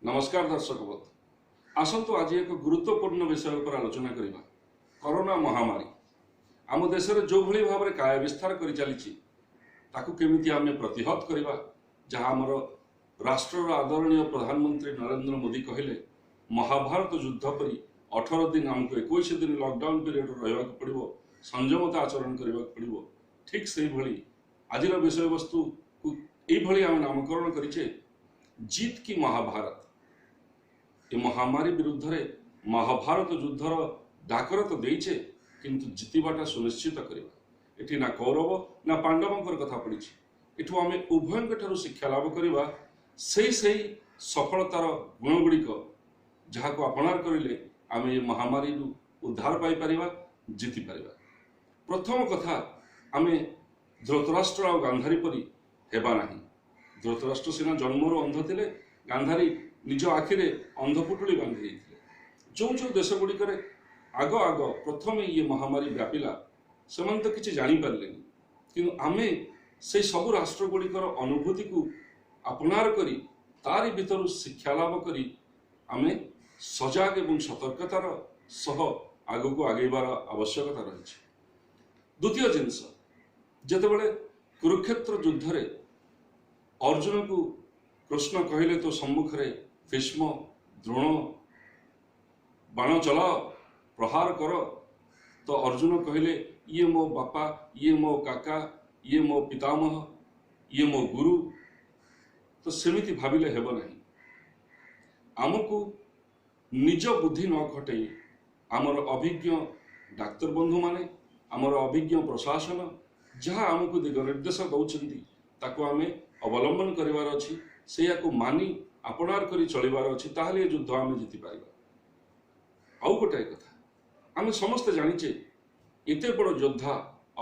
ନମସ୍କାର ଦର୍ଶକ ବନ୍ଧୁ, ଆସନ୍ତୁ ଆଜି ଏକ ଗୁରୁତ୍ୱପୂର୍ଣ୍ଣ ବିଷୟ ଉପରେ ଆଲୋଚନା କରିବା। କରୋନା ମହାମାରୀ ଆମ ଦେଶରେ ଯେଉଁଭଳି ଭାବରେ କାୟା ବିସ୍ତାର କରି ଚାଲିଛି, ତାକୁ କେମିତି ଆମେ ପ୍ରତିହତ କରିବା, ଯାହା ଆମର ରାଷ୍ଟ୍ରର ଆଦରଣୀୟ ପ୍ରଧାନମନ୍ତ୍ରୀ ନରେନ୍ଦ୍ର ମୋଦି କହିଲେ, ମହାଭାରତ ଯୁଦ୍ଧ ପରି 18 ଦିନ, ଆମକୁ 21 ଦିନ ଲକଡାଉନ ପିରିୟଡ଼ ରହିବାକୁ ପଡ଼ିବ, ସଂଯମତା ଆଚରଣ କରିବାକୁ ପଡ଼ିବ। ଠିକ୍ ସେଇଭଳି ଆଜିର ବିଷୟବସ୍ତୁକୁ ଏଇଭଳି ଆମେ ନାମକରଣ କରିଛେ, ଜିତ୍ କି ମହାଭାରତ। ଏ ମହାମାରୀ ବିରୁଦ୍ଧରେ ମହାଭାରତ ଯୁଦ୍ଧର ଡାକରା ତ ଦେଇଛେ, କିନ୍ତୁ ଜିତିବାଟା ସୁନିଶ୍ଚିତ କରିବା। ଏଠି ନା କୌରବ ନା ପାଣ୍ଡବଙ୍କର କଥା ପଡ଼ିଛି। ଏଠୁ ଆମେ ଉଭୟଙ୍କ ଠାରୁ ଶିକ୍ଷା ଲାଭ କରିବା ସେଇ ସେଇ ସଫଳତାର ଗୁଣଗୁଡ଼ିକ, ଯାହାକୁ ଆପଣାର କରିଲେ ଆମେ ଏ ମହାମାରୀରୁ ଉଦ୍ଧାର ପାଇପାରିବା, ଜିତିପାରିବା। ପ୍ରଥମ କଥା, ଆମେ ଧୃତରାଷ୍ଟ୍ର ଆଉ ଗାନ୍ଧାରୀ ପରି ହେବା ନାହିଁ। ଧୃତରାଷ୍ଟ୍ର ସିନା ଜନ୍ମରୁ ଅନ୍ଧ ଥିଲେ, ଗାନ୍ଧାରୀ ନିଜ ଆଖିରେ ଅନ୍ଧପୁଟୁଳି ବାନ୍ଧି ଦେଇଥିଲେ। ଯେଉଁ ଯେଉଁ ଦେଶ ଗୁଡ଼ିକରେ ଆଗ ଆଗ ପ୍ରଥମେ ଇଏ ମହାମାରୀ ବ୍ୟାପିଲା, ସେମାନେ ତ କିଛି ଜାଣିପାରିଲେନି, କିନ୍ତୁ ଆମେ ସେଇ ସବୁ ରାଷ୍ଟ୍ର ଗୁଡ଼ିକର ଅନୁଭୂତିକୁ ଆପଣାର କରି ତାରି ଭିତରୁ ଶିକ୍ଷା ଲାଭ କରି ଆମେ ସଜାଗ ଏବଂ ସତର୍କତାର ସହ ଆଗକୁ ଆଗେଇବାର ଆବଶ୍ୟକତା ରହିଛି। ଦ୍ୱିତୀୟ ଜିନିଷ, ଯେତେବେଳେ କୁରୁକ୍ଷେତ୍ର ଯୁଦ୍ଧରେ ଅର୍ଜୁନକୁ କୃଷ୍ଣ କହିଲେ, ତୋ ସମ୍ମୁଖରେ ଭୀଷ୍ମ, ଦ୍ରୋଣ, ବାଣ ଚଲାଅ, ପ୍ରହାର କର, ତ ଅର୍ଜୁନ କହିଲେ, ଇଏ ମୋ ବାପା, ଇଏ ମୋ କାକା, ଇଏ ମୋ ପିତାମହ, ଇଏ ମୋ ଗୁରୁ। ତ ସେମିତି ଭାବିଲେ ହେବ ନାହିଁ। ଆମକୁ ନିଜ ବୁଦ୍ଧି ନ ଖଟେଇ ଆମର ଅଭିଜ୍ଞ ଡାକ୍ତର ବନ୍ଧୁମାନେ, ଆମର ଅଭିଜ୍ଞ ପ୍ରଶାସନ ଯାହା ଆମକୁ ଦିଗ ନିର୍ଦ୍ଦେଶ ଦେଉଛନ୍ତି, ତାକୁ ଆମେ ଅବଲମ୍ବନ କରିବାର ଅଛି, ସେଇଆକୁ ମାନି ଆପଣାର କରି ଚଳିବାର ଅଛି। ତାହେଲେ ଏ ଯୁଦ୍ଧ ଆମେ ଜିତିପାରିବା। ଆଉ ଗୋଟାଏ କଥା ଆମେ ସମସ୍ତେ ଜାଣିଛେ, ଏତେ ବଡ଼ ଯୋଦ୍ଧା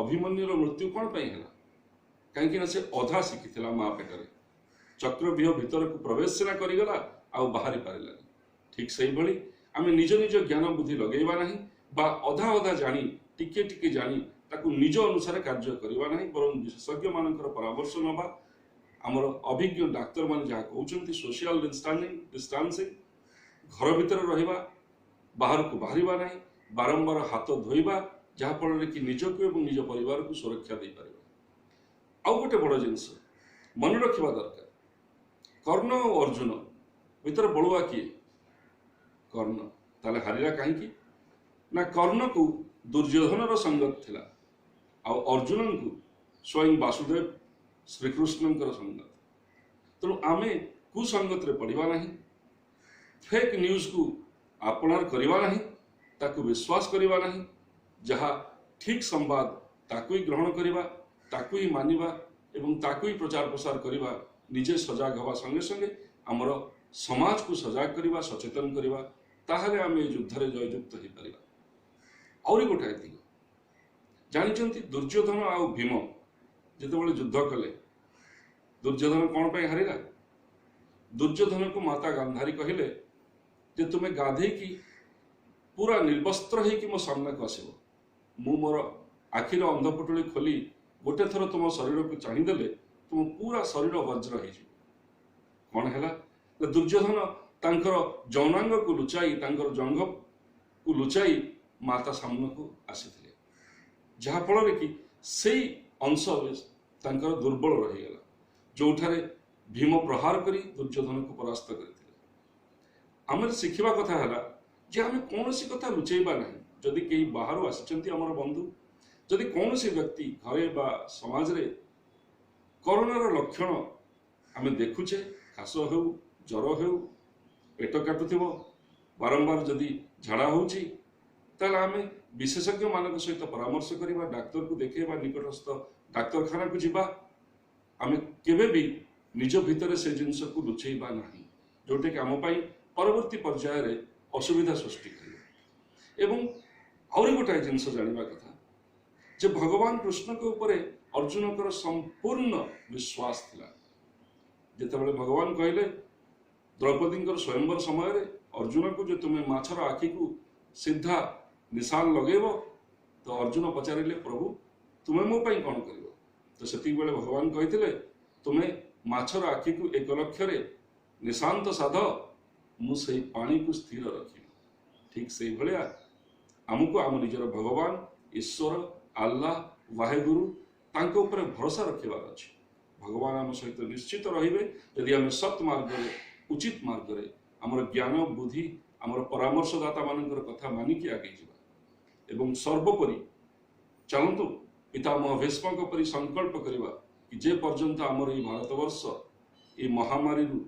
ଅଭିମନ୍ୟୁର ମୃତ୍ୟୁ କ'ଣ ପାଇଁ ହେଲା? କାହିଁକି ନା ସେ ଅଧା ଶିଖିଥିଲା ମା ପେଟରେ। ଚକ୍ରବ୍ୟୁହ ଭିତରକୁ ପ୍ରବେଶ ସିନା କରିଗଲା, ଆଉ ବାହାରି ପାରିଲାନି। ଠିକ୍ ସେଇଭଳି ଆମେ ନିଜ ନିଜ ଜ୍ଞାନ ବୁଦ୍ଧି ଲଗେଇବା ନାହିଁ ବା ଅଧା ଅଧା ଜାଣି, ଟିକେ ଟିକେ ଜାଣି ତାକୁ ନିଜ ଅନୁସାରେ କାର୍ଯ୍ୟ କରିବା ନାହିଁ, ବରଂ ବିଶେଷଜ୍ଞମାନଙ୍କର ପରାମର୍ଶ ନେବା। ଆମର ଅଭିଜ୍ଞ ଡାକ୍ତରମାନେ ଯାହା କହୁଛନ୍ତି, ସୋସିଆଲ ଡିଷ୍ଟାନ୍ସିଂ, ଘର ଭିତରେ ରହିବା, ବାହାରକୁ ବାହାରିବା ନାହିଁ, ବାରମ୍ବାର ହାତ ଧୋଇବା, ଯାହାଫଳରେ କି ନିଜକୁ ଏବଂ ନିଜ ପରିବାରକୁ ସୁରକ୍ଷା ଦେଇପାରିବା। ଆଉ ଗୋଟେ ବଡ଼ ଜିନିଷ ମନେ ରଖିବା ଦରକାର, କର୍ଣ୍ଣ ଆଉ ଅର୍ଜୁନ ଭିତରେ ବଳୁଆ କିଏ? କର୍ଣ୍ଣ। ତାହେଲେ ହାରିଲା କାହିଁକି? ନା କର୍ଣ୍ଣକୁ ଦୁର୍ଯ୍ୟୋଧନର ସଙ୍ଗତ ଥିଲା, ଆଉ ଅର୍ଜୁନଙ୍କୁ ସ୍ୱୟଂ ବାସୁଦେବ ଶ୍ରୀକୃଷ୍ଣଙ୍କର ସଙ୍ଗତ। ତେଣୁ ଆମେ କୁସଙ୍ଗତରେ ପଡ଼ିବା ନାହିଁ, ଫେକ୍ ନ୍ୟୁଜ୍କୁ ଆପଣାର କରିବା ନାହିଁ, ତାକୁ ବିଶ୍ୱାସ କରିବା ନାହିଁ। ଯାହା ଠିକ୍ ସମ୍ବାଦ ତାକୁ ହିଁ ଗ୍ରହଣ କରିବା, ତାକୁ ହିଁ ମାନିବା ଏବଂ ତାକୁ ହିଁ ପ୍ରଚାର ପ୍ରସାର କରିବା। ନିଜେ ସଜାଗ ହେବା ସଙ୍ଗେ ସଙ୍ଗେ ଆମର ସମାଜକୁ ସଜାଗ କରିବା, ସଚେତନ କରିବା, ତାହେଲେ ଆମେ ଏ ଯୁଦ୍ଧରେ ଜୟଯୁକ୍ତ ହେଇପାରିବା। ଆହୁରି ଗୋଟାଏ ଦିଗ ଜାଣିଛନ୍ତି, ଦୁର୍ଯ୍ୟୋଧନ ଆଉ ଭୀମ ଯେତେବେଳେ ଯୁଦ୍ଧ କଲେ, ଦୁର୍ଯ୍ୟୋଧନ କ'ଣ ପାଇଁ ହାରିଲା? ଦୁର୍ଯ୍ୟୋଧନକୁ ମାତା ଗାନ୍ଧାରୀ କହିଲେ ଯେ ତୁମେ ଗାଧେଇକି ପୁରା ନିର୍ବସ୍ତ୍ର ହେଇକି ମୋ ସାମ୍ନାକୁ ଆସିବ, ମୁଁ ମୋର ଆଖିର ଅନ୍ଧପୁଟୁଳି ଖୋଲି ଗୋଟେ ଥର ତୁମ ଶରୀରକୁ ଚାହିଁଦେଲେ ତୁମ ପୁରା ଶରୀର ବଜ୍ର ହେଇଯିବ। କ'ଣ ହେଲା ନା ଦୁର୍ଯ୍ୟୋଧନ ତାଙ୍କର ଯୌନାଙ୍ଗକୁ ଲୁଚାଇ, ତାଙ୍କର ଜଙ୍ଘକୁ ଲୁଚାଇ ମାତା ସାମ୍ନାକୁ ଆସିଥିଲେ, ଯାହାଫଳରେ କି ସେଇ ଅଂଶ ତାଙ୍କର ଦୁର୍ବଳ ରହିଗଲା, ଯୋଉଠାରେ ଭୀମ ପ୍ରହାର କରି ଦୁର୍ଯ୍ୟୋଧନକୁ ପରାସ୍ତ କରିଥିଲେ। ଆମର ଶିଖିବା କଥା ହେଲା ଯେ ଆମେ କୌଣସି କଥା ଲୁଚେଇବା ନାହିଁ। ଯଦି କେହି ବାହାରୁ ଆସିଛନ୍ତି ଆମର ବନ୍ଧୁ, ଯଦି କୌଣସି ବ୍ୟକ୍ତି ଘରେ ବା ସମାଜରେ କରୋନାର ଲକ୍ଷଣ ଆମେ ଦେଖୁଛେ, କାଶ ହେଉ, ଜ୍ୱର ହେଉ, ପେଟ କାଟୁଥିବ, ବାରମ୍ବାର ଯଦି ଝାଡ଼ା ହେଉଛି, ତାହେଲେ ଆମେ ବିଶେଷଜ୍ଞମାନଙ୍କ ସହିତ ପରାମର୍ଶ କରିବା, ଡାକ୍ତରକୁ ଦେଖେଇବା, ନିକଟସ୍ଥ ଡାକ୍ତରଖାନାକୁ ଯିବା। ଆମେ କେବେ ବି ନିଜ ଭିତରେ ସେ ଜିନିଷକୁ ଲୁଚେଇବା ନାହିଁ, ଯେଉଁଟାକି ଆମ ପାଇଁ ପରବର୍ତ୍ତୀ ପର୍ଯ୍ୟାୟରେ ଅସୁବିଧା ସୃଷ୍ଟି କରିବ। ଏବଂ ଆହୁରି ଗୋଟାଏ ଜିନିଷ ଜାଣିବା କଥା ଯେ ଭଗବାନ କୃଷ୍ଣଙ୍କ ଉପରେ ଅର୍ଜୁନଙ୍କର ସମ୍ପୂର୍ଣ୍ଣ ବିଶ୍ୱାସ ଥିଲା। ଯେତେବେଳେ ଭଗବାନ କହିଲେ ଦ୍ରୌପଦୀଙ୍କର ସ୍ୱୟଂବର ସମୟରେ ଅର୍ଜୁନକୁ ଯେ ତୁମେ ମାଛର ଆଖିକୁ ସିଧା ନିଶାନ ଲଗେଇବ, ତ ଅର୍ଜୁନ ପଚାରିଲେ, ପ୍ରଭୁ ତୁମେ ମୋ ପାଇଁ କ'ଣ କରିବ? ତ ସେତିକି ବେଳେ ଭଗବାନ କହିଥିଲେ, ତୁମେ ମାଛର ଆଖିକୁ ଏକ ଲକ୍ଷରେ ନିଶାନ୍ତ ସାଧ, ମୁଁ ସେଇ ପାଣିକୁ ସ୍ଥିର ରଖିବି। ଠିକ୍ ସେଇଭଳିଆ ଆମକୁ ଆମ ନିଜର ଭଗବାନ, ଈଶ୍ୱର, ଆଲ୍ଲାହ, ୱାହେଗୁରୁ, ତାଙ୍କ ଉପରେ ଭରସା ରଖିବାର ଅଛି। ଭଗବାନ ଆମ ସହିତ ନିଶ୍ଚିତ ରହିବେ ଯଦି ଆମେ ସତ୍ ମାର୍ଗରେ, ଉଚିତ ମାର୍ଗରେ, ଆମର ଜ୍ଞାନ, ବୁଦ୍ଧି, ଆମର ପରାମର୍ଶଦାତାମାନଙ୍କର କଥା ମାନିକି ଆଗେଇ ଯିବା। ଏବଂ ସର୍ବୋପରି ଚାଲନ୍ତୁ ପିତାମହ ଭୀଷ୍ମଙ୍କ ପରି ସଂକଳ୍ପ କରିବା କି ଯେ ପର୍ଯ୍ୟନ୍ତ ଆମର ଏଇ ଭାରତବର୍ଷ ଏଇ ମହାମାରୀରୁ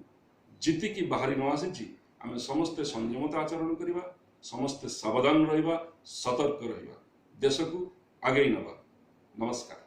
ଜିତିକି ବାହାରି ନ ଆସିଛି, ଆମେ ସମସ୍ତେ ସଂଯମତା ଆଚରଣ କରିବା, ସମସ୍ତେ ସାବଧାନ ରହିବା, ସତର୍କ ରହିବା, ଦେଶକୁ ଆଗେଇ ନେବା। ନମସ୍କାର।